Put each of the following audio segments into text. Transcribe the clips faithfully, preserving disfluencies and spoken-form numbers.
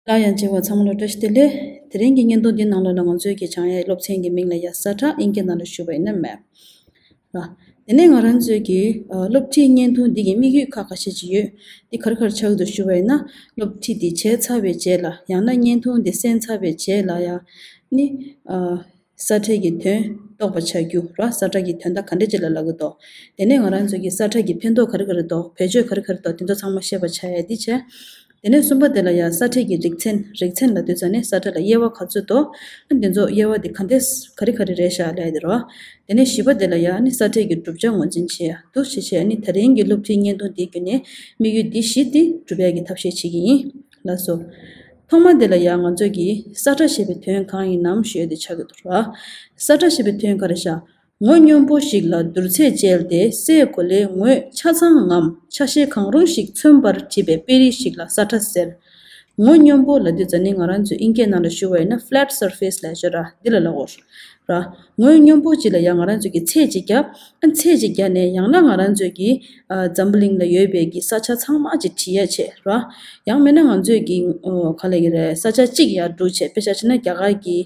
སླར་ཡང་མཇལ་བ་ཚང་མ་ལ་བཀྲ་ཤིས་བདེ་ལེགས། དེ་རིང་གི་བརྙན་ཐུང་འདི་ནང་ལོགས་ལ་ང་ཚོས་ཀྱི་སྦྱང་ཡའི་སློབ་ཚན་གྱི་མིང་ལ་ཡ་ས་ཁྲ་ཨིན་སྐད་ནང་ལ་ཞུ་བ་ཡིན་ན་map་ར། དེ་ནས་ང་རང་ཚོས་ཀྱི་ཨ་སློབ་ཁྲིད་བརྙན་ཐུང་འདི་གི་དམིགས་ཡུལ་ཁག་ཁ་ཤས་ཅིག་ཡོད། འདི་ག་རེ་ག་རེ་ཆགས་ཀྱི་འདུག་ཞུ་བ་ཡིན་ན། སློབ་ཁྲིད་འདི་བྱས་ཚར་བའི་རྗེས་ལ། ཡང་ན་བརྙན་ཐུང་འདི་གསན་ཚར་བའི་རྗེས་ལ་ཡ་ནི་ཨ་ས་ཁྲའི་གི་དོན་རྟོགས་པ་བྱ་རྒྱུ་ར། ས་ཁྲ་གི་དོན་དག་ག་འདྲ་ཅིག་ལ་ལབ་ཀྱི་འདུག་དེ་ནས་ང་རང་ཚོ་གི་ས་ཁྲ་གི་ཕན་ཐོགས་ག་རེ་ག་རེ་འདུག་བེད་སྤྱོད་ག་རེ་ག་རེ་འདུག་དེ་ཚོ་ཚང་མ་ཤེས་པ་བྱ་ཡ་འདི་བྱས། དེ་ནས་གསུམ་པ་དེ་ལ་ཡ་ས་ཁྲའི་གི་རིག་ཚན། རིག་ཚན་ལབ་དུས་ཙ་ནས་ས་ཁྲ་ལ་དབྱེ་བ་ག་ཚོད་འདུག་ཨ་དེ་ཚོ་དབྱེ་བ་དེ་ག་འདྲས་ག་རེ་ག་རེ་རེད་ཤག་ལབ་ཡ་དེ་རེད་བ། དེ་ནས་བཞི་པ་དེ་ལ་ཡ་ནི་ས་ཁྲའི་གི་གྲུབ་ཆ་ངོས་འཛིན་བྱེད་ཡ་འདུག་བྱས་བྱས་ནི་དེ་རིང་གི་སློབ་ཁྲིད་བརྙན་ཐུང་འདི་བརྒྱུད་ནས་དམིགས་ཡུལ་འདི་བཞི་དེ་འགྲུབ་ཡ་གི་ཐབས་ཤེས་བྱེད་ཀྱི་ཡིན། ལགས་སོ། ཐོག་མ་དེ་ལ་ཡང་ང་ཚོས་ཀྱིས་ས་ཁྲ་ཞེས་པའི་དོན་གང་ཡིན་ནམ་ཞུ་ཡ་དེ་ཆགས་ཀྱི་འདུག་ར། ས་ཁྲ་ཞེས་པའི་དོན་ག་རེ་ཤག་ངོས་སྙོམས་པོ་ཞིག་ལ་བསྡུར་ཚད་བཅལ་ཏེ་སའི་གོ་ལའི་ངོས་ཆ་ཚང་ངམ་ཆ་ཤས་གང་རུང་ཞིག་མཚོན་པར་བྲིས་པའི་དཔེ་རིས་ཤིག་ལ་ས་ཁྲ་ཟེར། ངོས་སྙོམས་པོ་ལབ་དུས་ཙ་ནི་ང་རང་ཚོས་ཨིན་སྐད་ནང་ལ་ཞུ་བ་ཡིན་ན་flat surface་ལབ་ཤག་ར། འདི་ལ་ལབ་དགོས་ར། ངོས་སྙོམས་པོ་ཅིག་ལ་ཡང་ང་རང་ཚོས་ཀྱི་ཚད་ཅིག་བརྒྱབ། ཨ་ཚད་ཅིག་བརྒྱབ་ནས་ཡང་ན་ང་རང་ཚོས་ཀྱི་ཨ་འཛམ་བུ་གླིང་ལ་ཡོད་པའི་གི་ས་ཆ་ཚང་མ་ཅིག་བྲིས་ཡ་བྱས་ར། ཡང་མིན་ན་ང་ཚོས་ཀྱི་ཨོ་ག་ལབ་ཀྱི་རེད། ས་ཆ་གཅིག་ཡར་སྒྲུག་བྱས། དཔེ་ཆ་བྱས་ན་རྒྱ་གར་གྱི་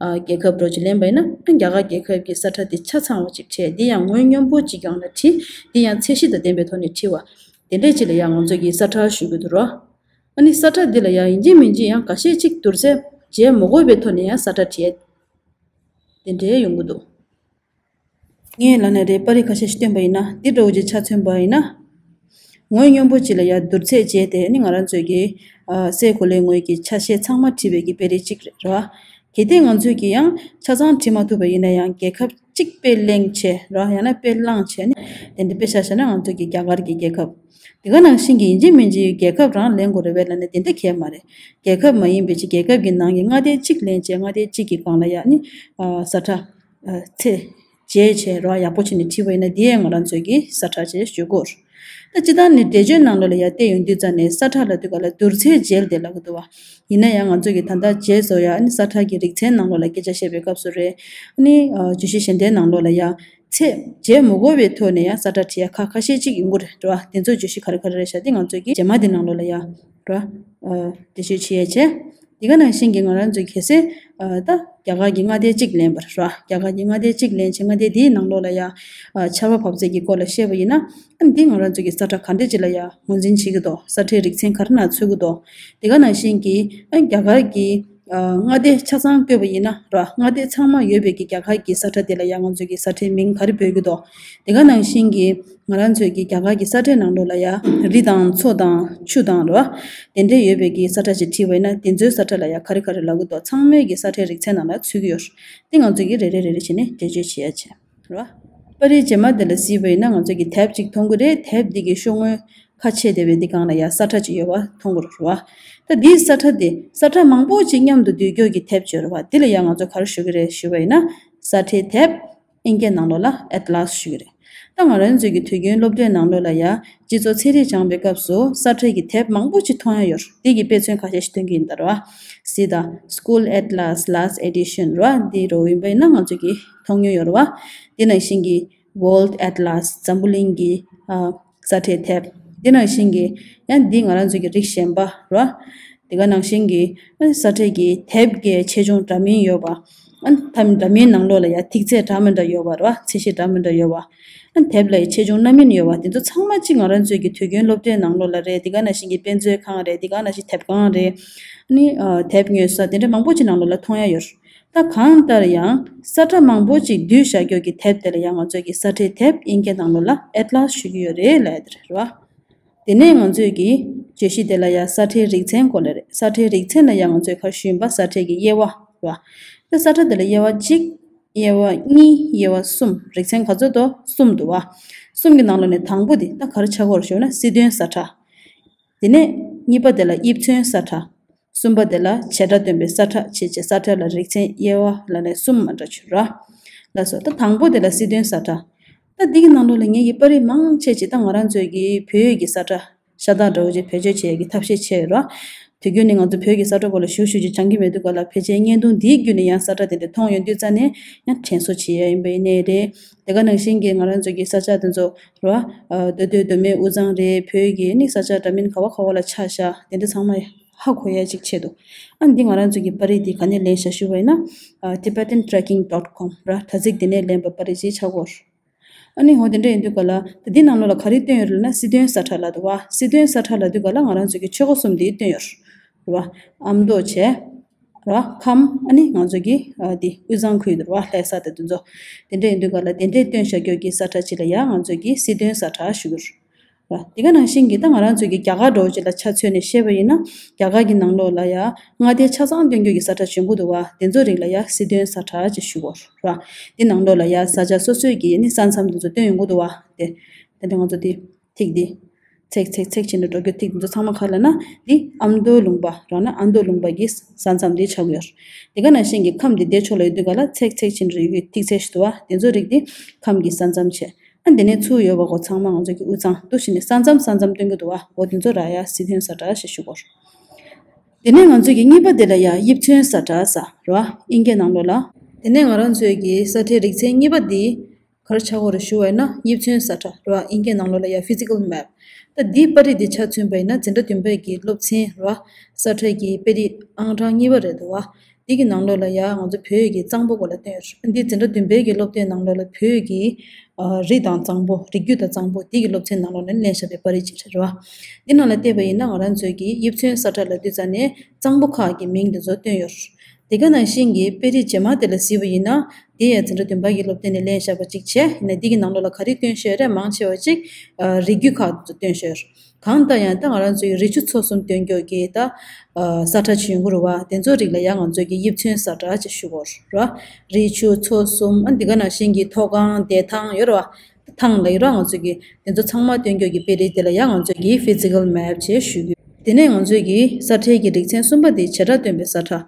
ཨ་རྒྱལ་ཁབ་འདྲ་ཅིག་ལེན་པ་ཡིན་ན། ཨ་རྒྱ་གར་རྒྱལ་ཁབ་ཀྱི་ས་ཁྲ་དེ་ཆ་ཚང་བ་ཅིག་བྲིས། འདི་ཡང་ངོས་སྙོམས་པོ་ཅིག་སྒང་ལ་བྲིས། འདི་ཡང་ཚད་གཞི་དང་ལྡན་པའི་ཐོག་ནས་བྲིས་པ། དེ་འདྲས་ཅིག་ལ་ཡང་ང་ཚོས་ཀྱི་ས་ཁྲ་ཞུ་གི་འདུག་ར། ཨ་ནི་ས་ཁྲ་འདི་ལ་ཡང་ཡིན་གཅིག་མིན་གཅིག་ཡང་འགའ་ཤས་ཅིག་བསྡུར་ཚད་བྱེད་མ་དགོས་པའི་ཐོག་ནས་ཡང་ས་ཁྲ་བྲིས། དེ་འདྲས་ཡོང་གི་འདུག་ངས་ལབ་ན་རེད། པར་རིས་ཁ་ཤས་ཤིག་སྟོན་པ་ཡིན་ན། འདི་འདྲ་བོ་ཅིག་ཆ་མཚོན་པ་ཡིན་ན། ངོས་སྙོམས་པོ་ཅིག་ལ་ཡང་བསྡུར་ཚད་བྱས་ཏེ་ནི་ང་རང་ཚོས་ཀྱི་ཨ་སའི་གོ་ལའི་ངོས་ཀྱི་ཆ་ཤས་ཚང་མ་བྲིས་པའི་གི་དཔེ་རིས་གཅིག་རེད་ར། གལ་ཏེ་ང་ཚོས་ཀྱི་ཡང་ཆ་ཚང་བྲིས་མ་ཐུབ་པ་ཡིན་ན་ཡང་རྒྱལ་ཁབ་གཅིག་དཔེ་གླེང་བྱས་ར། ཡང་ན་དཔེ་བླངས་བྱས་ནས། དེ་འདྲ་དཔེ་ཆ་བཞག་ན་ང་ཚོས་ཀྱི་རྒྱ་གར་གྱི་རྒྱལ་ཁབ། དེ་ག་ནང་བཞིན་གྱི་ཡིན་གཅིག་མིན་གཅིག་རྒྱལ་ཁབ་རང་ལེན་དགོས་རེད་པས་ལབ་ན་དེ་འདྲ་གང་ཡང་མ་རེད། རྒྱལ་ཁབ་མ་ཡིན་པའི་ཅིག་རྒྱལ་ཁབ་ཀྱི་ནང་གི་མངའ་སྡེ་གཅིག་ལེན་བྱས། མངའ་སྡེ་གཅིག་གི་སྒང་ལ་ཡ་ནི་ཨ་ས་ཁྲ་ཨ་ཚད་བརྒྱབ་བྱས་ར་ཡག་པོ་བྱས་ནས་བྲིས་པ་ཡིན་ན་དེ་ཡང་ང་རང་ཚོས་ཀྱི་ས་ཁྲ་ཅེས་ཞུ་དགོས། ད་སྤྱིར་བཏང་ནི་འགྲེལ་བརྗོད་ནང་ལོགས་ལ་ཡ་བལྟས་ཡོང་དུས་ཙ་ནས་ས་ཁྲ་ལབ་དུས་ག་ལ་བསྡུར་ཚད་བྱས་ཏེ་ལབ་ཀྱི་འདུག་བ། ཡིན་ན་ཡང་ང་ཚོས་ཀྱི་ད་ལྟ་རྗེས་སུ་ཡ་ནི་ས་ཁྲ་གི་རིག་ཚན་ནང་ལོགས་ལ་སྐད་ཆ་བཤད་པའི་སྐབས་སུ་རེད། ནི་ཨ་བརྗོད་གཞི་གཞན་དག་ནང་ལོགས་ལ་ཡ། ཚད་བརྒྱབ་མ་དགོས་པའི་ཐོག་ནས་ཡང་ས་ཁྲ་བྲིས་ཡ་ཁག་ཁ་ཤས་ཅིག་ཡོང་གི་རེད་བ། དེ་ཚོ་བརྗོད་གཞི་ག་རེ་ག་རེ་རེད་ཤག་དེ་ང་ཚོས་ཀྱི་རྗེས་མ་དེ་ནང་ལོགས་ལ་ཡ་ར་ཨ་འགྲེལ་བརྗོད་བྱེད་ཡ་བྱས། དེ་ག་ནང་བཞིན་གྱི་ང་རང་ཚོས་གལ་སྲིད་ཨ་ད་རྒྱ་གར་གྱི་མངའ་སྡེ་གཅིག་ལེན་པ་ར། རྒྱ་གར་གྱི་མངའ་སྡེ་གཅིག་ལེན་བྱས་མངའ་སྡེ་དེའི་ནང་ལོགས་ལ་ཡ་ཨ་ཆར་པ་བབས་ཚད་ཀྱི་སྐོར་ལ་བཤད་པ་ཡིན་ན། ཨ་འདི་ང་རང་ཚོས་ཀྱི་ས་ཁྲ་ག་འདྲ་ཅིག་ལ་ཡ་ངོས་འཛིན་བྱེད་ཀྱི་འདུག་ས་ཁྲའི་རིག་ཚན་ག་རེ་ནང་ཚུད་ཀྱི་འདུག་དེ་ག་ནང་བཞིན་གྱི་ཨ་རྒྱ་གར་གྱི་ཨ་མངའ་སྡེ་ཆ་ཚང་བཀོད་པ་ཡིན་ན་ར། མངའ་སྡེ་ཚང་མ་ཡོད་པའི་གི་རྒྱ་གར་གྱི་ས་ཁྲ་དེ་ལ་ཡང་ང་ཚོས་ཀྱི་ས་ཁྲའི་མིང་ག་རེ་འབོད་ཀྱི་འདུག་དེ་ག་ནང་བཞིན་གྱི་ང་རང་ཚོས་ཀྱི་རྒྱ་གར་གྱི་ས་ཁྲའི་ནང་ལོགས་ལ་ཡ་རི་དང་མཚོ་དང་ཆུ་དང་ར་དེ་འདྲས་ཡོད་པའི་གི་ས་ཁྲ་ཞིག་བྲིས་པ་ཡིན་ན་དེ་ཚོའི་ས་ཁྲ་ལ་ཡ་ག་རེ་ག་རེ་ལབ་ཀྱི་འདུག་ཚང་མས་ཀྱི་ས་ཁྲའི་རིག་ཚན་ནང་ལ་ཚུད་ཀྱི་ཡོད། དེ་ང་ཚོས་ཀྱི་རེ་རེ་རེ་རེ་བྱས་ནས་འགྲེལ་བརྗོད་བྱེད་ཡ་བྱས། ར། པར་རིས་རྗེས་མ་དེ་ལ་གཟིགས་པ་ཡིན་ན་ང་ཚོས་ཀྱི་དེབ་ཅིག་མཐོང་གི་རེད། དེབ་འདི་གི་ཤོག་ངོས་ཁ་ཕྱེ་བསྡད་པའི་འདི་སྒང་ལ་ཡ་ས་ཁྲ་ཅིག་ཡོད་པ་མཐོང་གི་རེད་བ། ད་འདིའི་ས་ཁྲ་དེ་ས་ཁྲ་མང་པོ་ཅིག་མཉམ་དུ་བསྡུས་རྒྱུ་གི་དེབ་ཅིག་ཡོད་རེད་བ། འདི་ལ་ཡ་ང་ཚོ་ག་རེ་ཞུ་གི་རེད་ཞུ་བ་ཡིན་ན། ས་ཁྲའི་དེབ། ཨིན་སྐད་ནང་ལོགས་ལ་Atlas་ཞུ་གི་རེད། ད་ང་རང་ཚོའི་གི་དུས་རྒྱུན་སློབ་གྲྭའི་ནང་ལོགས་ལ་ཡ་སྤྱི་ཚོགས་ཚན་རིག་སྦྱངས་པའི་སྐབས་སུ་ས་ཁྲའི་གི་དེབ་མང་པོ་ཅིག་མཐོང་ཡ་ཡོད་རེད། འདི་གི་དཔེ་མཚོན་ཁ་ཤས་ཤིག་སྟོན་གྱི་ཡིན་ད་ར། གཟིགས་དང་། School Atlas Last Edition་ར། འདི་རུ་ཡིན་པ་ཡིན་ན་ང་ཚོ་གི་མཐོང་མྱོང་ཡོད་རེད་བ། དེ་ནང་བཞིན་གྱི་World Atlas འཛམ་བུ་གླིང་གི་ཨ་ས་ཁྲའི་དེབ། དེ་ནང་བཞིན་གྱི་ཡང་འདི་ང་རང་ཚོ་གི་རིགས་གཞན་པ་ར། དེ་ག་ནང་བཞིན་གྱི་ཨ་ས་ཁྲའི་གི་དེབ་ཀྱི་ཆེ་ཆུང་འདྲ་མིན་ཡོད་པ། ཨ་ཐམ་འདྲ་མིན་ནང་ལོགས་ལ་ཡང་ཐིག་ཚད་འདྲ་མི་འདྲ་ཡོད་པ་ར། ཚད་གཞི་འདྲ་མི་འདྲ་ཡོད་པ། ཨ་དེབ་ལ་ཡང་ཆེ་ཆུང་སྣ་མིན་ཡོད་པ། དེ་ཚོ་ཚང་མ་གཅིག་ང་རང་ཚོའི་གི་དུས་རྒྱུན་སློབ་གྲྭའི་ནང་ལོགས་ལ་རེད། དེ་ག་ནང་བཞིན་གྱི་དཔེ་མཛོད་ཁང་རེད། དེ་ག་ནང་བཞིན་དེབ་ཁང་རེད། ཨ་ནི་ཨ་དེབ་ཉོ་ས་དེ་འདྲ་མང་པོ་ཅིག་ནང་ལོགས་ལ་མཐོང་ཡ་ཡོད། ད་གང་ལྟར་ཡང་ས་ཁྲ་མང་པོ་ཅིག་བསྡུས་བཞག་རྒྱུ་གི་དེབ་དེ་ལ་ཡང་ང་ཚོས་ཀྱི་ས་ཁྲའི་དེབ་ཨིན་སྐད་ནང་ལོགས་ལ་Atlas་ཞུ་གི་ཡོད་རེད་ལབ་ཡ་དེ་རེད་བ། དེ་ནས་ང་ཚོས་ཀྱི་བརྗོད་གཞི་དེ་ལ་ཡང་ས་ཁྲའི་རིག་ཚན་སྐོར་ལ་རེད། ས་ཁྲའི་རིག་ཚན་ལ་ཡང་ང་ཚོས་ཁ་ཞུས་པ་ས་ཁྲའི་གི་དབྱེ་བ་རེད་བ། ད་ས་ཁྲ་དེ་ལ་དབྱེ་བ་གཅིག་དབྱེ་བ་གཉིས། དབྱེ་བ་གསུམ། རིག་ཚན་ག་ཚོད་འདུག་གསུམ་འདུག་བ། གསུམ་གྱི་ནང་ལོགས་ནས་དང་པོ་དེ་ད་ག་རེ་ཆགས་ཀྱི་ཡོད་རེད་ཞུ་ན་སྲིད་དོན་ས་ཁྲ། དེ་ནས་གཉིས་པ་དེ་ལ་དབྱིབས་མཚོན་ས་ཁྲ། གསུམ་པ་དེ་ལ་བྱེད་སྒྲ་སྟོན་པའི་ས་ཁྲ་བྱས་བྱས། ས་ཁྲ་ལ་རིག་ཚན་དབྱེ་བ་ལ་ནས་གསུམ་མ་འདྲ་ཅིག་ར། ལགས་སོ། ད་དང་པོ་དེ་ལ་སྲིད་དོན་ས་ཁྲ། ད་འདི་གི་ནང་ལོགས་ལ་ངེད་ཀྱི་པར་རིས་མང་ཆེ་ཅིག་ད་ང་རང་ཚོའི་གི་བོད་ཡིག་གི་ས་ཁྲ་ཤ་སྟག་འདྲ་བོ་ཅིག་བེད་སྤྱོད་བྱེད་ཡ་གི་ཐབས་ཤེས་བྱས་ཡོད་ར། དུས་རྒྱུན་ནས་ང་ཚོ་བོད་ཀྱི་ས་ཁྲ་སྐོར་ལ་ཞུ་ཞུ་ཅིག་སྦྱང་གི་མེད་དུས་ག་ལ་ཕལ་ཆེར་བརྙན་ཐུང་འདིའི་བརྒྱུད་ནས་ཡང་ས་ཁྲ་དེ་འདྲ་མཐོང་ཡོང་དུས་ཙ་ནས་ཡང་དྲན་གསོ་བྱེད་ཡ་ཡིན་པ་ཡིན་ནའི་རེད། དེ་ག་ནང་བཞིན་གྱི་ང་རང་ཚོ་གི་ས་ཆ་དེ་ཚོ་ར། ཨ་མདོ་སྟོད་མདོ་སྨད་དབུས་གཙང་རེད། བོད་ཀྱི་ནི་ས་ཆ་འདྲ་མིན་ག་བ་ག་བ་ལ་ཆགས་ཤག་དེ་འདྲ་ཚང་མ་ ཧ་གོ་ཡ་ཅིག་ཆེད་དུ། ཨ་འདི་ང་རང་ཚོ་གི་པར་རིས་འདི་ག་ནས་ལེན་ཤག་ཞུ་བ་ཡིན་ན། ཨ་tibetan trekking dot com ར། དྲ་ཚིགས་འདི་ནས་ལེན་པ་པར་རིས་ཅིག་ཆགས་ཀྱི་ཡོད་རེད། ཨ་ནི་འོ་དེ་འདྲ་ཡིན་དུས་ག་ལ། ད་འདི་ནང་ལོགས་ལ་ག་རེ་བཏོན་ཡོད་རེད་ལབ་ན། སི་དོན་ས་ཁྲ་ལབ་འདུག་བ། སི་དོན་ས་ཁྲ་ལབ་དུས་ག་ལ་ང་རང་ཚོ་གི་ཆོས་འཁོར་གསུམ་འདི་བཏོན་ཡོད་རེད་བ། ཨ་མདོ་བྱས། ར། ཁམས། ཨ་ནི་ང་ཚོ་གི་ཨ་འདི་དབུས་གཙང་ཁུལ་དུ་ར། ལྷ་ས་དེ་དེ་ཚོ། དེ་འདྲ་ཡིན་དུས་ག་ལ་དེ་འདྲའི་བཏོན་བཞག་རྒྱུ་གི་ས་ཁྲ་ཅིག་ལ་ཡ་ང་ཚོ་གི་སི་དོན་ས་ཁྲ་ཞུ་གི་རེད། ར། དེ་ག་ནང་བཞིན་གྱི་ད་ང་རང་ཚོ་གི་རྒྱ་གར་འདྲ་བོ་ཅིག་ལ་ཆ་མཚོན་ནས་བཤད་པ་ཡིན་ན། རྒྱ་གར་གྱི་ནང་ལོགས་ལ་ཡ་མངའ་སྡེ་ཆ་ཚང་སྟོན་རྒྱུ་གི་ས་ཁྲ་བྱུང་གི་འདུག་བ། དེ་ཚོ་རིགས་ལ་ཡ་སི་དོན་ས་ཁྲ་ཅེས་ཞུ་གོ་ར། དེ་ནང་ལོགས་ལ་ཡ་ས་ཆ་སོ་སོའི་གི་ནི་ས་མཚམས་དེ་ཚོ་སྟོན་ཡོང་གི་འདུག་བ། དེ་དེ་འདྲ་ང་ཚོ་དེ་ཐིག་དེ་ཚེག་ཚེག་ཚེག་བྱས་ནས་འགྲོ་རྒྱུ་ཐིག་དེ་ཚོ་ཚང་མ་ག་ལ་ན། འདི་ཨ་མདོ་ལུང་པ་ར། ན་ཨ་མདོ་ལུང་པ་གི་ས་མཚམས་དེ་ཆགས་ཀྱི་ཡོད་རེད། དེ་ག་ནང་བཞིན་གྱི་ཁམས་དེ་དེ་ཕྱོགས་ལ་ཡོད་དུས་ག་ལ་ཚེག་ཚེག་བྱས་ནས་ཡོད་རྒྱུ་ཐིག་ཚད་ཞིག་འདུག་བ། དེ་ཚོ་རིགས་དེ་ཁམས་ཀྱི་ས་མཚམས་བྱས། ཨ་འདི་ནས་ཚུར་ཡོད་པ་གོ་ཚང་མ་ང་ཚོ་གི་དབུས་གཙང་འདུག་བྱས་ནས་ས་མཚམས་ས་མཚམས་སྟོན་གྱི་འདུག་བ། འོ་དེ་ཚོ་ར་ཡ་སི་དོན་ས་ཁྲ་ཞེས་ཞུ་གོ། དེ་ནས་ང་ཚོ་གི་གཉིས་པ་དེ་ལ་ཡ་དབྱིབས་མཚོན་ས་ཁྲ་ཟེར་ར། ཨིན་སྐད་ནང་ལོགས་ལ། དེ་ནས་ང་རང་ཚོའི་གི་ས་ཁྲའི་རིག་ཚན་གཉིས་པ་འདི་ག་རེ་ཆགས་ཀྱི་ཡོད་རེད་ཞུ་བ་ཡིན་ན། དབྱིབས་མཚོན་ས་ཁྲ་ར། ཨིན་སྐད་ནང་ལོགས་ལ་ཡ་physical map། ད་འདིའི་པར་རིས་འདི་ཆ་མཚོན་པ་ཡིན་ན་འཛིན་གྲྭ་བདུན་པའི་གི་སློབ་ཚན་ར། ས་ཁྲའི་གི་དཔེ་རིས་ཨང་གྲངས་གཉིས་པ་རེད་འདུག་བ། འདི་གི་ནང་ལོགས་ལ་ཡ་ང་ཚོ་བོད་ཀྱི་གཙང་པོ་སྐོར་ལ་བཏོན་ཡོད་རེད། འདི་འཛིན་གྲྭ་བདུན་པའི་གི་སློབ་དེབ་ནང་ལོགས་ལ་བོད་ཀྱི་ཨ་རི་དང་གཙང་པོ། རི་རྒྱུད་དང་གཙང་པོ། འདི་གི་སློབ་ཚན་ནང་ལོགས་ནས་ལེན་བཞག་པའི་པར་རིས་ཅིག་རེད་བ། འདི་ནང་ལ་བལྟས་པ་ཡིན་ན་ང་རང་ཚོའི་གི་དབྱིབས་མཚོན་ས་ཁྲ་ལབ་དུས་ཙམ་ནས་གཙང་པོ་ཁག་གི་མིང་འདི་ཚོ་བཏོན་ཡོད་རེད། དེ་ག་ནང་བཞིན་གྱི་དཔེ་རིས་རྗེས་མ་དེ་ལ་གཟིགས་པ་ཡིན་ན། དེ་ཡང་འཛིན་གྲྭ་བདུན་པ་གི་སློབ་དེབ་ནས་ལེན་བཞག་པ་ཅིག་བྱས། ཡིན་ན་འདི་གི་ནང་ལོགས་ལ་ག་རེ་བཏོན་བཞག་ཡོད་རེད། མང་ཆེ་བ་ཅིག་ཨ་རི་རྒྱུད་ཁག་ཏུ་བཏོན་བཞག་ཡོད་རེད། གང་ལྟར་ཡང་ད་ང་རང་ཚོའི་རི་ཆུ་མཚོ་གསུམ་སྟོན་རྒྱུ་གི་ད་ཨ་ས་ཁྲ་ཅིག་ཡོང་གི་རེད་བ། དེ་ཚོ་རིགས་ལ་ཡང་ང་ཚོའི་གི་དབྱིབས་མཚོན་ས་ཁྲ་ཅེས་ཞུ་གོ་ར། རི་ཆུ་མཚོ་གསུམ། ཨ་འདི་ག་ནང་བཞིན་གྱི་མཐོ་སྒང་བདེ་ཐང་ཡོད་རེད་བ། ཐང་ལ་ཡོད་ར། ང་ཚོ་གི་དེ་ཚོ་ཚང་མ་སྟོན་རྒྱུ་གི་དཔེ་རིས་དེ་ལ་ཡང་ང་ཚོ་གི་physical map་ཅེས་ཞུ་གི། དེ་ནས་ང་ཚོ་གི་ས་ཁྲའི་གི་རིག་ཚན་གསུམ་པ་དེ་བྱེ་བྲག་སྟོན་པའི་ས་ཁྲ།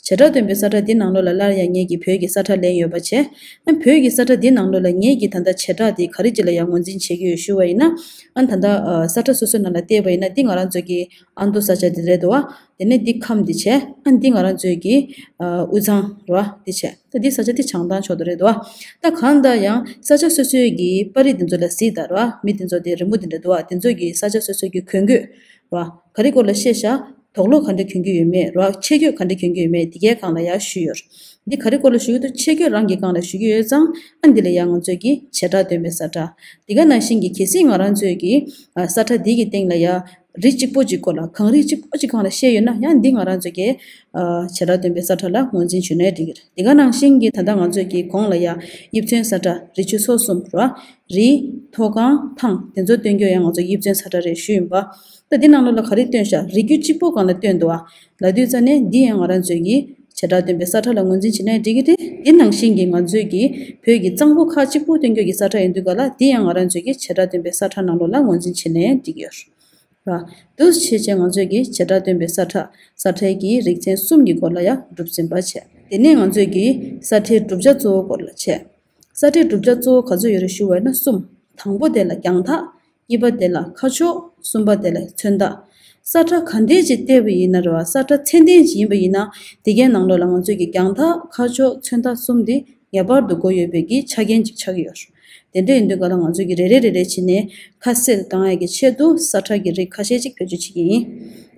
བྱེ་བྲག་སྟོན་པའི་ས་ཁྲ་དེ་ནང་ལོགས་ལ་སླར་ཡང་ངེད་ཀྱིས་བོད་ཀྱི་ས་ཁྲ་ལེན་ཡོད་པ་བྱས། ཨ་བོད་ཀྱི་ས་ཁྲ་དེ་ནང་ལོགས་ལ་ངེད་ཀྱིས་ད་ལྟ་བྱེ་བྲག་དེ་ག་རེ་ཅིག་ལ་ཡང་ངོས་འཛིན་བྱེད་ཀྱི་ཡོད་ཞུ་བ་ཡིན་ན། ཨ་ད་ལྟ་ཨ་ས་ཁྲ་སོ་སོའི་ནང་ལ་བལྟས་པ་ཡིན་ན། འདི་ང་རང་ཚོ་གི་ཨ་མདོ་ས་ཆ་དེ་རེད་འདུག་བ། དེ་ནས་འདི་ཁམས་དེ་བྱས། ཨ་འདི་ང་རང་ཚོའི་གི་ཨ་དབུས་གཙང་རེད་བ། དེ་བྱས། ད་འདི་ས་ཆ་དེ་བྱང་ཐང་ཕྱོགས་དེ་རེད་འདུག་བ། ད་གང་ལྟར་ཡང་ས་ཆ་སོ་སོའི་གི་པར་རིས་དེ་ཚོ་ལ་གཟིགས་དང་རེད་བ། མི་དེ་ཚོ་དེ་རི་མོ་དེ་འདྲ་འདུག་བ། དེ་ཚོ་གི་ས་ཆ་སོ་སོའི་གི་གོན་གོས་རེད་བ། ག་རེ་སྐོར་ལ་བཤད་ཤག་དོག་ལོག་ག་འདྲ་གྱོན་གྱི་ཡོད་མེད་ར། ཆས་གོས་ག་འདྲ་གྱོན་གྱི་ཡོད་མེད་དེ་གའི་སྒང་ལ་ཡང་ཞུས་ཡོད། འདི་ག་རེ་སྐོར་ལ་ཞུ་གི་འདུག་ཆས་གོས་རང་གི་སྒང་ལ་ཞུ་གི་ཡོད་ཙང་། ཨ་འདི་ལ་ཡང་ང་ཚོས་ཀྱི་བྱེ་བྲག་སྟོན་པའི་ས་ཁྲ། དེ་ག་ནང་བཞིན་གྱི་གལ་སྲིད་ང་རང་ཚོས་ཀྱི་ཨ་ས་ཁྲ་འདི་གི་སྟེང་ལ་ཡང་རི་གཅིག་པོ་གཅིག་སྐོར་ལ། གངས་རི་གཅིག་པོ་གཅིག་སྒང་ལ་བཤད་ཡོད་ན། ཡང་འདི་ང་རང་ཚོས་ཀྱི་ཨ་བྱེ་བྲག་སྟོན་པའི་ས་ཁྲ་ལ་ངོས་འཛིན་བྱས་ནའི་འགྲིག་གི་རེད། དེ་ག་ནང་བཞིན་གྱི་ད་ལྟ་ང་ཚོས་ཀྱི་གོང་ལ་ཡང་དབྱིབས་མཚོན་ས་ཁྲ། རི་ཆུ་མཚོ་གསུམ་རེད་བ། རི། མཐོ་སྒང་། ཐང་། དེ་ཚོ་སྟོན་རྒྱུ་ཡང་ང་ཚོ་དབྱིབས་མཚོན་ས་ཁྲ་རེད་ཞུས་ཡིན་པ། ད་འདི་ནང་ལོགས་ལ་ག་རེ་བཏོན་ཤག་རི་རྒྱུད་གཅིག་པོ་སྒང་ལ་བཏོན་འདུག་བ། ལབ་དུས་ཙམ་ནས་འདི་ཡང་ང་རང་ཚོས་ཀྱི་བྱེ་བྲག་སྟོན་པའི་ས་ཁྲ་ལ་ངོས་འཛིན་བྱེད་ནའི་འགྲིག་གི་རེད། འདི་ནང་བཞིན་གྱི་ང་ཚོས་ཀྱི་བོད་ཀྱི་གཙང་པོ་ཁག་གཅིག་པུ་སྟོན་རྒྱུ་གི་ས་ཁྲ་ཡིན་དུས་ག་ལ། འདི་ཡང་ང་རང་ཚོས་ཀྱི་བྱེ་བྲག་སྟོན་པའི་ས་ཁྲ་ནང་ལོགས་ལ་ངོས་འཛིན་བྱེད་ནའི་འགྲིག་གི་ཡོད་རེད། འདུག་སེ་བྱས་བྱས་ང་ཚོས་ཀྱི་བྱེ་བྲག་སྟོན་པའི་ས་ཁྲ། ས་ཁྲའི་གི་རིག་ཚན་གསུམ་གྱི་སྐོར་ལ་ཡང་གྲུབ་ཟིན་པ་བྱས། དེ་ནས་ང་ཚོས་ཀྱི་ས་ཁྲའི་གྲུབ་ཆ་གཙོ་བོ་སྐོར་ལ་བྱས། ས་ཁྲའི་གྲུབ་ཆ་གཙོ་བོ་ག་ཚོད་ཡོད་རེད་ཞུ་བ་ཡིན་ན་གསུམ། དང་པོ་དེ་ལ་རྒྱང་ཐག་གཉིས་པ་དེ་ལ་ཁ་ཕྱོགས། གསུམ་པ་དེ་ལ་མཚོན་རྟགས། ས་ཁྲ་ག་འདྲས་ཅིག་བལྟས་པ་ཡིན་ན་རེད་བ། ས་ཁྲ་ཚད་ལྡན་ཅིག་ཡིན་པ་ཡིན་ན། དེ་གའི་ནང་ལོགས་ལ་ང་ཚོས་ཀྱི་རྒྱང་ཐག་ཁ་ཕྱོགས་མཚོན་རྟགས་གསུམ་དེ་ངེས་པར་དུ་དགོས་ཡོད་པའི་གི་ཆ་རྐྱེན་ཅིག་ཆགས་ཀྱི་ཡོད་རེད། དེ་འདྲ་ཡིན་དུས་ག་ལ་ང་ཚོས་ཀྱི་རེ་རེ་རེ་རེ་བྱས་ནས་ཁ་གསལ་གཏོང་ཡ་གི་ཆེད་དུ་ས་ཁྲ་གི་རིགས་ཁ་ཤས་ཅིག་བེད་སྤྱོད་བྱེད་ཀྱི་ཡིན།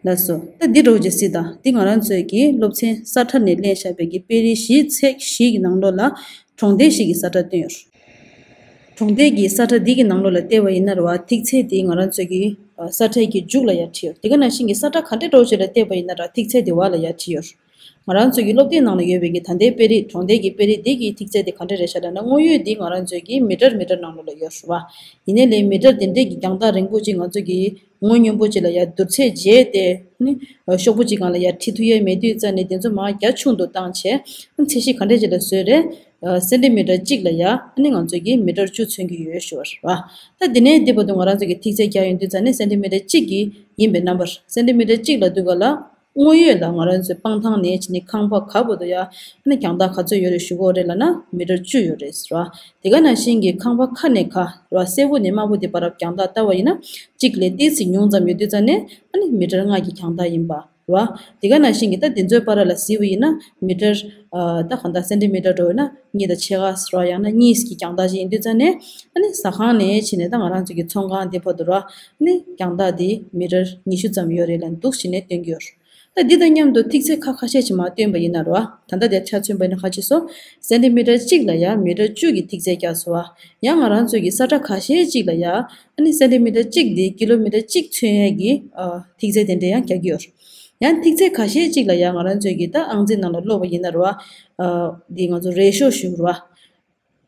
ལགས་སོ། ད་འདི་འདྲ་བོ་ཅིག་གཟིགས་དང་། འདི་ང་རང་ཚོས་ཀྱི་སློབ་ཚན་ས་ཁྲ་ནས་ལེན་བཞག་པའི་གི་དཔེ་རིས་བཞི་ཚེག་བཞི་གི་ནང་ལོགས་ལ་གྲོང་སྡེ་ཞིག་གི་ས་ཁྲ་བཏོན་ཡོད་རེད། གྲོང་སྡེ་གི་ས་ཁྲ་འདི་གི་ནང་ལོགས་ལ་བལྟས་པ་ཡིན་ན་རེད་བ། ཐིག་ཚད་དེ་ང་རང་ཚོས་ཀྱི་ས་ཁྲའི་གི་མཇུག་ལ་ཡར་བྲིས་ཡོད། དེ་ག་ནང་བཞིན་གྱི་ས་ཁྲ་ག་འདྲ་འདྲ་བོ་ཅིག་ལ་བལྟས་པ་ཡིན་ན་ར། ཐིག་ཚད་དེ་བར་ལ་ཡར་བྲིས་ཡོད་རེད། ང་རང་ཚོའི་གི་སློབ་དེབ་ནང་ལ་ཡོད་པའི་གི་ད་ལྟའི་དཔེ་རིས། གྲོང་སྡེ་གི་དཔེ་རིས་འདི་གི་ཐིག་ཚད་དེ་ག་འདྲ་རེད་ཤག་ལབ་ན། དངོས་ཡོད་འདི་ང་རང་ཚོའི་གི་མི་ཊར་མི་ཊར་ནང་ལོགས་ལ་ཡོད་རེད་བ། ཡིན་ནའི་ལས་མི་ཊར་དེ་འདྲས་ཀྱི་རྒྱང་ཐག་རིང་པོ་ཅིག་ང་ཚོ་གི་ངོ་སྙོམས་པོ་ཅིག་ལ་ཡར་བསྡུར་ཚད་བརྗེས་ཏེ་ནི་ཤོག་བུ་ཅིག་སྒང་ལ་ཡར་བྲིས་ཐུབ་ཡས་མེད་དུས་ཙམ་ནས། དེ་ཚོ་མར་རྒྱ་ཆུང་དུ་བཏང་བྱས། ཚད་གཞི་ག་འདྲས་ཅིག་ལ་བཟོས་རེད། སེན་ཏི་མི་ཊར་གཅིག་ལ་ཡ་ཨ་ནི་ང་ཚོ་གི་མི་ཊར་བཅུ་མཚོན་གྱི་ཡོད་ཞུ་བ་རེད་བ། ད་དེ་ནས་འདི་བར་དུ་ང་རང་ཚོ་གི་ཐིག་ཚད་རྒྱག་ཡོང་དུས་ཙམ་ནས་སེན་ཏི་མི་ཊར་གཅིག་གི་ཡིན་པའི་རྣམ་པར། སེན་ཏི་མི་ཊར་གཅིག་ལབ་དུས་ག་ལ། དངོས་ཡོད་ལ་ང་རང་ཚོའི་སྤང་ཐང་ནས་བྱས་ནས་ཁང་པ་ག་བར་དུ་ཡ་ཨ་ནི་རྒྱང་ཐག་ག་ཚོད་ཡོད་རེད་ཞུ་གི་ཡོད་རེད་ལབ་ན། མི་ཊར་བཅུ་ཡོད་རེད་ཟེར་བ། དེ་ག་ནང་བཞིན་གྱི་ཁང་པ་ཁ་ནས་ག་ར། སེར་པོ་ནས་དམར་པོ་དེ་བར་རྒྱང་ཐག་ལྟ་བ་ཡིན་ན། གཅིག་ལས་ཏོག་ཙམ་ཉུང་ཙམ་ཡོད་དུས་ཙམ་ནས་ཨ་ནི་མི་ཊར་ལྔ་གི་རྒྱང་ཐག་ཡིན་པ་ར། དེ་ག་ནང་བཞིན་གྱི་ད་དེ་ཚོའི་བར་ལ་གཟིགས་པ་ཡིན་ན། མི་ཊར་ཨ་ད་གང་ལྟར་སེན་ཏི་མི་ཊར་འདྲ་བོ་ཡིན་ན་གཉིས་དང་ཕྱེད་ཀ་ཟེར་བ། ཡང་ན་གཉིས་ཀྱི་རྒྱང་ཐག་ཅིག་ཡིན་དུས་ཙམ་ནས། ཨ་ནི་ཟ་ཁང་ནས་བྱས་ནས་ད་ང་རང་ཚོ་གི་ཚོང་ཁང་དེ་བར་དུ་ར། ཨ་ནི་རྒྱང་ཐག་དེ་མི་ཊར་ཉི་ཤུ་ཙམ་ཡོད་རེད་ལབ་འདུག་སེ་བྱས་ནས་སྟོན་གྱི་ཡོད་རེད། ད་འདི་དང་མཉམ་དུ་ཐིག་ཚད་ཁ་ཁ་ཤས་ཅིག་མར་བཏོན་པ་ཡིན་ན་རེད་བ། ད་ལྟ་དེ་ཆ་མཚོན་པ་ཡིན་ན་ཁ་ཅིག་སོང་། སེན་ཏི་མི་ཊར་གཅིག་ལ་ཡ་མི་ཊར་བཅུ་གི་ཐིག་ཚད་བརྒྱབ་སོང་བ། ཡང་ང་རང་ཚོ་གི་ས་ཁྲ་ཁ་ཤས་གཅིག་ལ་ཡ་ཨ་ནི་སེན་ཏི་མི་ཊར་གཅིག་འདི་ཀི་ལོ་མི་ཊར་གཅིག་མཚོན་ཡས་ཀྱི་ཨ་ཐིག་ཚད་དེ་འདྲ་ཡང་རྒྱག་གི་ཡོད། ཡང་ཐིག་ཚད་ཁ་ཤས་གཅིག་ལ་ཡ་ང་རང་ཚོས་ཀྱི་ད་ཨང་རྩིས་ནང་ལ་ཀློག་པ་ཡིན་ན་རེད་བ། ཨ་འདི་ང་ཚོ་རེ་ཤོ་ཞུ་རེད་བ།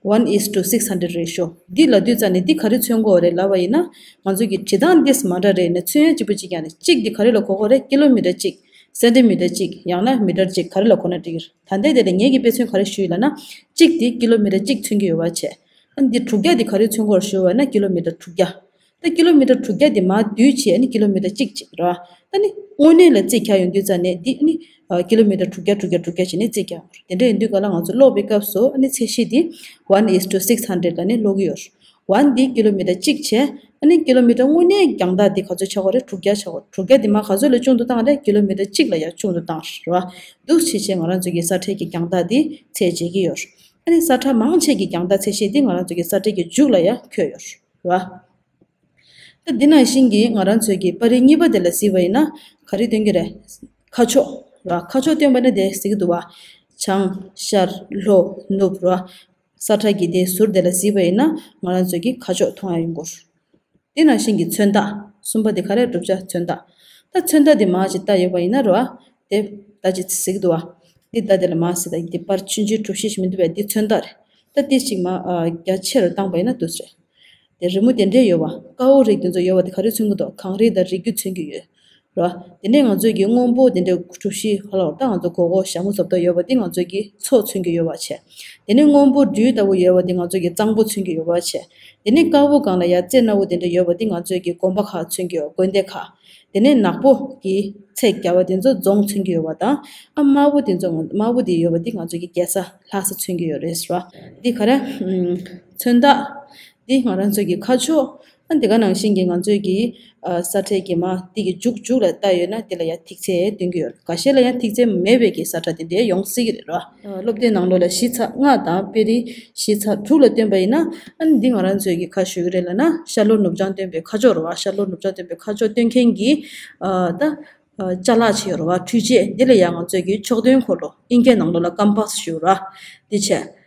One is to six hundred ratio། འདི་ལབ་དུས་ཙམ་ནས་འདི་ག་རེ་མཚོན་གྱི་ཡོད་རེད་ལབ་པ་ཡིན་ན། ང་ཚོ་གི་བྲིས་སྟངས་འདི་མ་འདྲ་རེད་ནས་མཚོན་ཡ་གཅིག་པ་གཅིག་རྐྱང་རེད། གཅིག་འདི་ག་རེ་ལ་གོ་གི་ཡོད་རེད། ཀི་ལོ་མི་ཊར་གཅིག་སེན་ཏི་མི་ཊར་གཅིག་ཡང་ན་མི་ཊར་གཅིག་ག་རེ་ལ་གོ་ན་འགྲིག་གི་རེད། ད་ལྟའི་དེ་ལ་ངེད་ཀྱིས་དཔེ་མཚོན་ག་རེ་ཞུས་ཡོད་ལབ་ན། གཅིག་འདི་ཀི་ལོ་མི་ཊར་གཅིག་མཚོན་གྱི་ཡོད་པ་བྱས། ཨ་འདི་དྲུག་བརྒྱ་འདི་ག་རེ་མཚོན་གྱི་ཡོད་རེད་ཞུས་པ་ན་ཀི་ལོ་མི་ཊར་དྲུག་བརྒྱ། ད་ཀི་ལོ་མི་ཊར་དྲུག་བརྒྱ་འདི་མར་བསྡུས་བྱས་ཨ་ནི་ཀི་ལོ་མི་ཊར་གཅིག་ཅིག་རེད་བ། ད་ནི་དངོས་གནས་ལ་རྩིས་རྒྱག་ཡོང་དུས་ཙམ་ནས་འདི་ཨ་ནི་ཨ་ཀི་ལོ་མི་ཊར་དྲུག་བརྒྱ་དྲུག་བརྒྱ་དྲུག་བརྒྱ་བྱས་ནས་རྩིས་རྒྱག་ཡོང་རེད། དེ་འདྲ་ཡིན་དུས་ག་ལ་ང་ཚོ་ཀློག་པའི་སྐབས་སུ་ཨ་ནི་ཚད་གཞི་འདི་one is to six hundred ལ་ནི་ཀློག་གི་ཡོད་རེད། One འདི་ཀི་ལོ་མི་ཊར་གཅིག་བྱས། ཨ་ནི་ཀི་ལོ་མི་ཊར་དངོས་གནས་རྒྱང་ཐག་འདི་ག་ཚོད་ཆགས་ཀྱི་ཡོད་རེད། དྲུག་བརྒྱ་ཆགས་ཀྱི་ཡོད་རེད། དྲུག་བརྒྱ་འདི་མར་ག་ཚོད་ལ་ཆུང་དུ་བཏང་རེད། ཀི་ལོ་མི་ཊར་གཅིག་ལ་ཡང་ཆུང་དུ་བཏང་རེད་བ། འདུག་བྱས་བྱས་ང་རང་ཚོ་གི་ས་ཁྲའི་གི་རྒྱང་ཐག་འདི་ཚད་འཇལ་གྱི་ཡོད་རེད། ཨ་ནི་ས་ཁྲ་མང་ཆེ་གི་རྒྱང་ཐག་ཚད་གཞི་འདི་ང་རང་ཚོ་གི་ས་ཁྲའི་གི་མཇུག་ལ་ཡང་འཁོད་ཡོད་རེད་བ། ད་འདི་ནང་བཞིན་གྱི་ང་རང་ཚོའི་གི་པར་རིས་གཉིས་པ་དེ་ལ་གཟིགས་པ་ཡིན་ན་ག་རེ་སྟོན་གྱི་རེད། ཁ་ཕྱོགས་ར། ཁ་ཕྱོགས་སྟོན་པ་ནི་དེ་གཟིགས་འདུག་བ། བྱང་ཤར་ལྷོ་ནུབ་ར། ས་ཁྲ་གི་དེ་ཟུར་དེ་ལ་གཟིགས་པ་ཡིན་ན་ང་རང་ཚོའི་གི་ཁ་ཕྱོགས་མཐོང་ཡ་ཡོང་གི་ཡོད་རེད། དེ་ནང་བཞིན་གྱི་མཚོན་རྟགས་གསུམ་པ་དེ་ག་རེ་བསྒྲུབ་བྱ་མཚོན་རྟགས། ད་མཚོན་རྟགས་དེ་མར་ཅིག་ལྟ་ཡོད་པ་ཡིན་ན་ར། དེ་ད་ཅིག་གཟིགས་འདུག་བ། འདི་ད་དེ་ལ་མར་གཟིགས་ད་འདི་པར་ཆུང་ཆུང་གྲུ་བཞི་ཞིག་མི་འདུག་པས། འདི་མཚོན་རྟགས་རེད། ད་འདི་ཅིག་མར་རྒྱ་ཆེ་རུ་བཏང་པ་ཡིན་ན་འདུག་སེ་རེད། དེ་རི་མོ་དེ་འདྲས་ཡོད་པ། དཀར་པོ་རིགས་དེ་ཚོ་ཡོད་པ་དེ་ག་རེ་མཚོན་གྱི་འདུག་གངས་རི་དང་རི་རྒྱུད་མཚོན་གྱི་ཡོད་ར། དེ་ནས་ང་ཚོས་ཀྱི་སྔོན་པོ་དེ་འདྲས་གྲུ་བཞི་ཧ་ལ་བ། ད་ང་ཚོ་སྒོར་སྒོར་ཞྭ་མོ་བཟོ་ལྟ་ཡོད་པ་དེ་ང་ཚོས་ཀྱི་མཚོ་མཚོན་གྱི་ཡོད་པ་བྱས། དེ་ནས་སྔོན་པོ་སྦྲུལ་ལྟ་བུ་ཡོད་པ་དེ་ང་ཚོས་ཀྱི་གཙང་པོ་མཚོན་གྱི་ཡོད་པ་བྱས། དེ་ནས་དཀར་པོ་སྒང་ལ་ཡ་རྩེ་ནག་པོ་དེ་འདྲས་ཡོད་པ་དེ་ང་ཚོས་ཀྱི་དགོན་པ་ཁག་མཚོན་གྱི་ཡོད། དགོན་སྡེ་ཁག་དེ་ནས་ནག་པོ་གི་ཚད་བརྒྱབ་པ་དེ་ཚོ་རྫོང་མཚོན་གྱི་ཡོད་པ་དང་། ཨ་དམར་པོ་དེ་ཚོ་དམར་པོ་དེ་ཡོད་པ་དེ་ང་ཚོས་ཀྱི་རྒྱལ་ས་ལྷ་ས་མཚོན་གྱི་ཡོད་རེད་ཟེར་བ། འདི་ག་རེ། ཨམ། མཚོན་རྟགས། འདི་ང་རང་ཚོ་གི་ཁ་ཕྱོགས། ཨ་འདི་ག་ནང་བཞིན་གྱི་ང་ཚོས་ཀྱི་ཨ་ས་ཁྲའི་གི་མ་འདི་གི་མཇུག་མཇུག་ལ་ལྟ་ཡོད་ན་འདི་ལ་ཡ་ཐིག་ཚད་སྟོན་གྱི་ཡོད། འགའ་ཤས་ལ་ཡང་ཐིག་ཚད་མེད་པའི་གི་ས་ཁྲ་དེ་འདྲའི་ཡོང་སྲིད་ཀྱི་རེད་ར། ཨ་སློབ་དེབ་ནང་ལོགས་ལ་གཞི་ཚགས་ལྔ་དང་དཔེ་རིས་གཞི་ཚགས་དྲུག་ལ་སྟོན་པ་ཡིན་ན། ཨ་འདི་ང་རང་ཚོས་ཀྱི་ག་ཞུ་གི་རེད་ལབ་ན་ཤར་ལྷོ་ནུབ་བྱང་སྟོན་པའི་ཁ་ཕྱོགས་རེད་བ། ཤར་ལྷོ་ནུབ་བྱང་སྟོན་པའི་ཁ་ཕྱོགས་སྟོན་མཁན་གྱི་ཨ་ད། ཨ་ཅ་ལག་ཅིག་ཡོད་རེད་བ། འཕྲུལ་ཆས། འདི་ལ་ཡང་ང་ཚོས་ཀྱི་ཕྱོགས་སྟོན་འཁོར་ལོ། ཨིན་སྐད་ནང་ལོགས་ལ་ཀམ་པ་སི་ཞུ་ར། འདི་བྱས།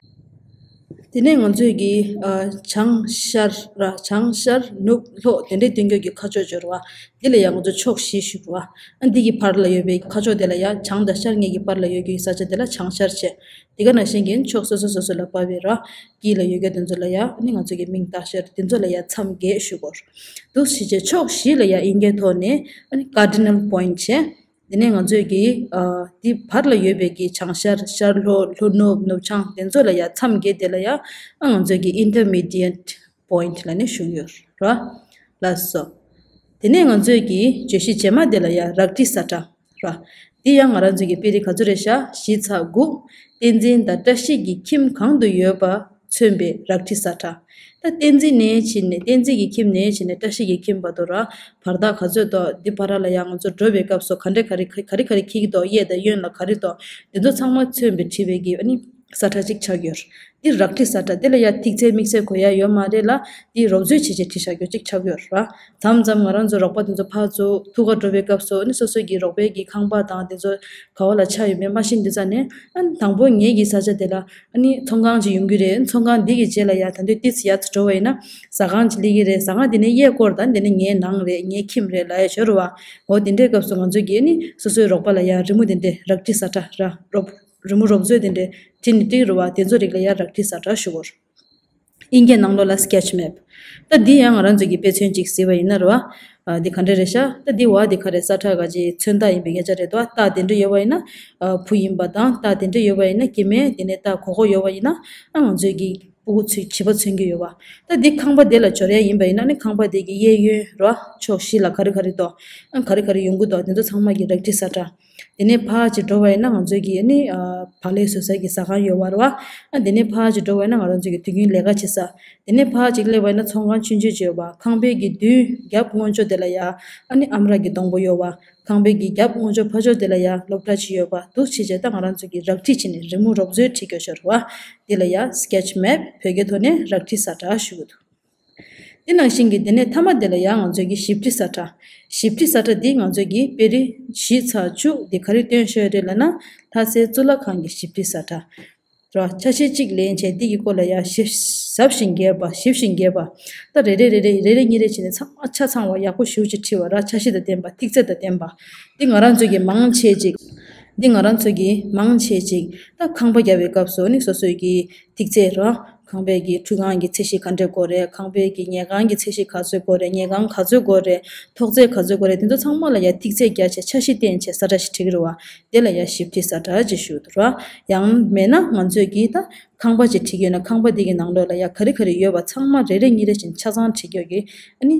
དེ་ནས་ང་ཚོས་ཀྱི་ཨ་བྱང་ཤར་ར། བྱང་ཤར་ནུབ་ལྷོ་དེ་འདྲའི་སྟོན་རྒྱུ་གི་ཁ་ཕྱོགས་ཅིག་ཡོད་རེད་བ། འདི་ལ་ཡང་ང་ཚོས་ཕྱོགས་བཞི་ཞུ་རེད་བ། ཨ་འདི་གི་བར་ལ་ཡོད་པའི་ཁ་ཕྱོགས་དེ་ལ་ཡང་བྱང་དང་ཤར་གཉིས་ཀྱི་བར་ལ་ཡོད་རྒྱུ་གི་ས་ཆ་དེ་ལ་བྱང་ཤར་བྱས། དེ་ག་ནང་བཞིན་གྱི་ཕྱོགས་སོ་སོ་སོ་སོ་ལ་དཔག་པའི་ར། དཀྱིལ་ལ་ཡོད་རྒྱུ་དེ་ཚོ་ལ་ཡང་ཨ་ནི་ང་ཚོས་ཀྱི་མིང་བཏགས་བཞག་དེ་ཚོ་ལ་ཡང་མཚམས་བརྒྱད་ཞུ་དགོས། འདུག་སེ་བྱས་ཕྱོགས་བཞི་ལ་ཡང་ཨིན་སྐད་ཐོག་ནས་ཨ་ནི་ཀར་ཌི་ནལ་པོ་ཡིན་ཊི་བྱས། དེ་ནས་ང་ཚོས་ཀྱི་ཨ་དེ་བར་ལ་ཡོད་པའི་གི་བྱང་ཤར། ཤར་ལྷོ། ལྷོ་ནུབ། ནུབ་བྱང་དེ་ཚོ་ལ་ཡང་མཚམས་བརྒྱད་དེ་ལ་ཡང་ཨ་ང་ཚོས་ཀྱི་ཨིན་ཊར་མི་ཌི་ཡེཊ་པོ་ཡིན་ཊི་ལབ་ནས་ཞུ་གི་ཡོད་ར། ལགས་སོ། དེ་ནས་ང་ཚོས་ཀྱི་བརྗོད་གཞི་རྗེས་མ་དེ་ལ་ཡང་རག་ཁྲི་ས་ཁྲ་ར། འདི་ཡང་ང་རང་ཚོའི་གི་དཔེ་རིས་ག་ཚོད་རེད་ཤག་གཞི་ཚགས་དགུ། བསྟན་འཛིན་དང་བཀྲ་ཤིས་ཀྱི་ཁྱིམ་གང་དུ་ཡོད་པ་མཚོན་པའི་རག་ཁྲི་ས་ཁྲ། ད་བསྟན་འཛིན་ནས་ཕྱིན་ནས། བསྟན་འཛིན་གྱི་ཁྱིམ་ནས་ཕྱིན་ནས་བཀྲ་ཤིས་ཀྱི་ཁྱིམ་བར་དུ་ར། བར་ཐག་ག་ཚོད་འདུག་འདི་བར་ལ་ཡང་ང་ཚོ་འགྲོ་བའི་སྐབས་སུ་ག་འདྲ་ག་རེ་ག་རེ་ག་རེ་འཁྱེར་གྱི་འདུག་གཡས་དང་གཡོན་ལ་ག་རེ་འདུག་འདི་ཚོ་ཚང་མ་མཚོན་པའི་བྲིས་པའི་གི་ཨ་ནི་ས་ཁྲ་གཅིག་ཆགས་ཡོད། འདི་རག་ཁྲི་ས་ཁྲ། འདི་ལ་ཡ་ཐིག་ཚད་དམིགས་བསལ་དགོས་ཡ་ཡོད་མ་རེད་ལ། འདི་རོབ་ཚོད་བྱས་བྱས་བྲིས་བཞག་རྒྱུ་གཅིག་ཆགས་ཡོད་ར། མཚམས་མཚམས་ང་རང་ཚོ་རོགས་པ་དེ་ཚོ་ཕར་ཚུར་ཐུག་ག་འགྲོ་བའི་སྐབས་སུ་ཨ་ནི་སོ་སོ་གི་རོགས་པའི་གི་ཁང་པ་དང་དེ་ཚོ་ག་བ་ལ་ཆགས་ཡོད་མེད་མ་ཤེས་དུས་ཙ་ནས། ཨ་ནི་དང་པོ་ངེད་ཀྱི་ས་ཆ་དེ་ལ་ཨ་ནི་ཚོང་ཁང་ཅིག་ཡོང་གི་རེད། ཚོང་ཁང་འདི་གི་རྗེས་ལ་ཡ་ད་དུང་ཏོག་ཙམ་ཡར་ཚུར་འགྲོ་བ་ཡིན་ན་ཟ་ཁང་ཅིག་སླེབས་ཀྱི་རེད། ཟ་ཁང་དེ་ནས་གཡས་སྐོར་དང་དེ་ནས་ངའི་ནང་རེད། ངའི་ཁྱིམ་རེད་ལབ་ཡ་ཡོད་རེད་བ། འོ་དེ་འདྲའི་སྐབས་སུ་ང་ཚོ་གིས་ཨ་ནི་སོ་སོའི་རོགས་པ་ལ་ཡ་རི་མོ་དེ་འདྲའི་རག་ཁྲི་ས་ཁྲ་ར། རོབ་རི་མོ་རོབ་ཚོད་དེ་འདྲའི་བྲིས་ནས་སྟེར་གྱི་རེད་བ། དེ་ཚོ་རིགས་ལ་ཡ་རག་ཁྲི་ས་ཁྲ་ཞུ་གི་ཡོད། ཨིན་སྐད་ནང་ལོགས་ལ་སི་ཀེ་ཆི་མེབ། ད་འདི་ཡང་ང་རང་ཚོ་གི་དཔེ་མཚོན་ཅིག་གཟིགས་པ་ཡིན་ན་རེད་བ། ཨ་འདི་ག་འདྲ་རེད་ཤག་ད་འདི་བ་འདི་ག་རེ་ས་ཁྲ་ག་ཅིག་མཚོན་རྟགས་ཡིན་པའི་སྐད་ཆ་རེད་དོ། རྟགས་དེ་འདྲ་ཡོད་པ་ཡིན་ན་ཨ་བུ་ཡིན་པ་དང་། རྟགས་དེ་འདྲ་ཡོད་པ་ཡིན་ན་སྐྱེ་དམན། དེ་ནས་རྟགས་གོ་གོ་ཡོད་པ་ཡིན་ན་ཨ་ང་ཚོས་ཀྱི་སྤུ་གུ་ཚོས་བྱིས་པ་མཚོན་གྱི་ཡོད་བ། ད་འདི་ཁང་པ་དེ་ལ་འབྱོར་ཡ་ཡིན་པ་ཡིན་ན་ནི་ཁང་པ་དེ་གི་གཡས་གཡོན་རེད་བ། ཕྱོགས་བཞི་ལ་ག་རེ་ག་རེ་འདུག་ཨ་ག་རེ་ག་རེ་ཡོང་གི་འདུག་དེ་ཚོ་ཚང་མ་གི་རག་ཁྲི་ས་ཁྲ། དེ་ནས་ཕར་ཅིག་འགྲོ་བ་ཡིན་ན་ང་ཚོའི་གི་ནི་ཨ་བག་ལེབ་བཟོ་སའི་གི་ཟ་ཁང་ཡོད་པ་རེད་བ། ཨ་དེ་ནས་ཕར་ཅིག་འགྲོ་བ་ཡིན་ན་ང་རང་ཚོའི་གི་དུས་རྒྱུན་ལས་ཀ་བྱེད་ས། དེ་ནས་ཕར་ཅིག་སླེབས་པ་ཡིན་ན་ཚོང་ཁང་ཆུང་ཆུང་ཅིག་ཡོད་པ། ཁང་པའི་གི་མདུན་རྒྱབ་ངོས་ཕྱོགས་དེ་ལ་ཡ་ཨ་ནི་ཨམ་ར་གི་སྡོང་པོ་ཡོད་པ། ཁང་པའི་གི་རྒྱབ་ངོས་ཕྱོགས་ཕར་ཕྱོགས་དེ་ལ་ཡ་སློབ་གྲྭ་ཅིག་ཡོད་པ། འདུག་སེ་བྱས་ད་ང་རང་ཚོ་གི་རག་ཁྲི་བྱས་ནས་རི་མོ་རོབ་ཚོད་བྲིས་ཀྱི་ཡོད་རེད་བ། དེ་ལ་ཡ་སི་ཀེ་ཆི་མེབ། བོད་སྐད་ཐོག་ནས་རག་ཁྲི་ས་ཁྲ་ཞུ་གི་འདུག་དེ་ནང་བཞིན་གྱི་དེ་ནས་མཐའ་མ་དེ་ལ་ཡང་ང་ཚོས་ཀྱི་ཞིབ་ཁྲི་ས་ཁྲ། ཞིབ་ཁྲི་ས་ཁྲ་འདི་ང་ཚོས་ཀྱི་དཔེ་རིས་བཞི་ཚེག་བཅུ་འདི་ག་རེ་སྟོན་བཞག་ཡོད་རེད་ལབ་ན། ལྷ་སའི་གཙུག་ལག་ཁང་གི་ཞིབ་ཁྲི་ས་ཁྲ། ར། ཆ་ཤས་གཅིག་ལེན་བྱས་འདི་གི་སྐོར་ལ་ཡང་ཞིབ་ཞིབ་ཞིང་རྒྱས་པ་ཞིབ་ཞིང་རྒྱས་པ། ད་རེ་རེ་རེ་རེ་རེ་རེ་གཉིས་རེ་བྱས་ནས་ཚང་མ་ཆ་ཚང་བ་ཡག་པོ་ཞེ་པོ་ཅིག་བྲིས་པ་ར། ཆ་ཤས་དང་ལྡན་པ། ཐིག་ཚད་དང་ལྡན་པ། འདི་ང་རང་ཚོས་ཀྱི་མང་ཆེ་ཅིག་འདི་ང་རང་ཚོས་ཀྱི་མང་ཆེ་ཅིག་ད་ཁང་པ་རྒྱག་པའི་སྐབས་སུ་ནི་སོ་སོའི་གི་ཐིག་ཚད་ར། ཁང་པའི་གི་ཁྲུས་ཁང་གི་ཚད་གཞི་ག་འདྲས་དགོས་རེད། ཁང་པའི་གི་ཉལ་ཁང་གི་ཚད་གཞི་ག་ཚོད་དགོས་རེད། ཉལ་ཁང་ག་ཚོད་དགོས་རེད། ཐོག་ཚད་ག་ཚོད་དགོས་རེད། དེ་ཚོ་ཚང་མ་ལ་ཡ་ཐིག་ཚད་བརྒྱབ་བྱས་ཆ་ཤས་བསྟན་བྱས་ས་ཁྲ་ཞིག་བྲིས་ཀྱི་རེད་བ། དེ་ལ་ཡ་ཞིབ་ཁྲི་ས་ཁྲ་ཅེས་ཞུ་འདུག་ར། ཡང་མེད་ན་ང་ཚོས་ཀྱིས་ད་ཁང་པ་ཅིག་བྲིས་ཀྱི་ཡོད་ན་ཁང་པ་དེ་གི་ནང་ལོགས་ལ་ཡ་ག་རེ་ག་རེ་ཡོད་པ་ཚང་མ་རེ་རེ་གཉིས་རེ་བཞིན་ཆ་ཚང་བྲིས་ཀྱི་ཡོད་ཀྱི། ཨ་ནི་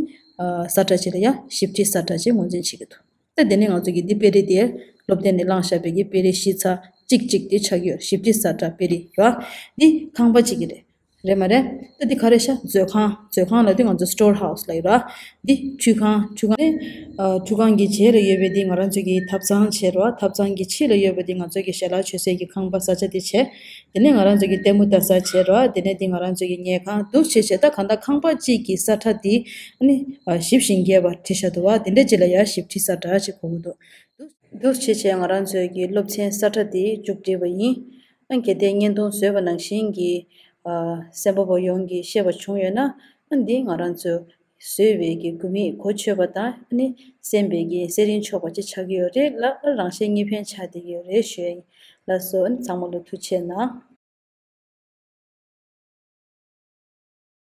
ས་ཁྲ་ཅིག་ལ་ཡ་ཞིབ་ཁྲི་ས་ཁྲ་ཅེས་ངོས་འཛིན་བྱེད་ཀྱི་འདུག་ད་དེ་ནས་ང་ཚོ་གི་འདི་དཔེ་རིས་དེ་སློབ་དེབ་ནས་བླངས་བཞག་པའི་གི་དཔེ་རིས་བཞི་ཚེག་གཅིག་གཅིག་དེ་ཆགས་ཀྱི་ཡོད། ཞིབ་ཁྲི་ས་ཁྲ་དཔེ་རིས་ར། འདི་ཁང་པ་གཅིག་གི་རེད། རེད་མ་རེད། ད་འདི་ག་རེ་ཤག་མཛོད་ཁང་། མཛོད་ཁང་ལ་འདི་ང་ཚོ་སི་ཊོར་ཧའུ་སི་ལབ་ཡོད་ར། འདི་ཁྲུས་ཁང་། ཁྲུས་ཁང་ནི་ཨ་ཁྲུས་ཁང་གི་རྗེས་ལ་ཡོད་པའི་འདི་ང་རང་ཚོ་གི་ཐབ་ཚང་བྱས་ར། ཐབ་ཚང་གི་ཕྱི་ལ་ཡོད་པ་འདི་ང་ཚོ་གི་ཞལ་ལག་མཆོད་སའི་གི་ཁང་པ་བཟའ་བཅའ་དེ་བྱས། དེ་ནས་ང་རང་ཚོ་གི་ལྟད་མོ་ལྟ་ས་བྱས་ར། དེ་ནས་འདི་ང་རང་ཚོ་གི་ཉལ་ཁང་འདུག་བྱས་བྱས། ད་གང་ལྟར་ཁང་པ་གཅིག་གི་ས་ཁྲ་འདི་ཨ་ནི་ཨ་ཞིབ་ཞིང་རྒྱས་པ་བྲིས་བཞག་འདུག་བ། དེ་འདྲ་ཅིག་ལ་ཡ་ཞིབ་ཁྲི་ས་ཁྲ་ཅིག་གོ་གི་འདུག་འདུག་བྱས་བྱས་ང་རང་ཚོའི་གི་སློབ་ཚན་ས་ཁྲ་འདི་མཇུག་སྒྲིལ་བ་ཡིན། ཨ་གལ་ཏེ་བརྙན་ཐུང་བཟོས་པ་ནང་བཞིན་གྱི་ཨ་གསན་པ་པོ་ཡོངས་ཀྱིས་ཤེས་པ་བྱུང་ཡོད་ན། ཨ་འདི་ང་རང་ཚོས་བཟོས་པའི་གི་དགུ་མིག་གོ་ཆོད་པ་དང་། ཨ་ནི་གསན་པའི་གི་ཚེ་རིང་ཆོག་པ་ཅིག་ཆགས་ཀྱི་ཡོད་རེད་ལ། ཨ་རང་བཞིན་གཉིས་ཕན་ཆགས་བསྡད་ཀྱི་ཡོད་རེད་ཞུ་ཡ་ཡིན། ལགས་སོ། ཨ་ནི་ཚང་མ་ལ་ཐུགས་རྗེ་གནང་།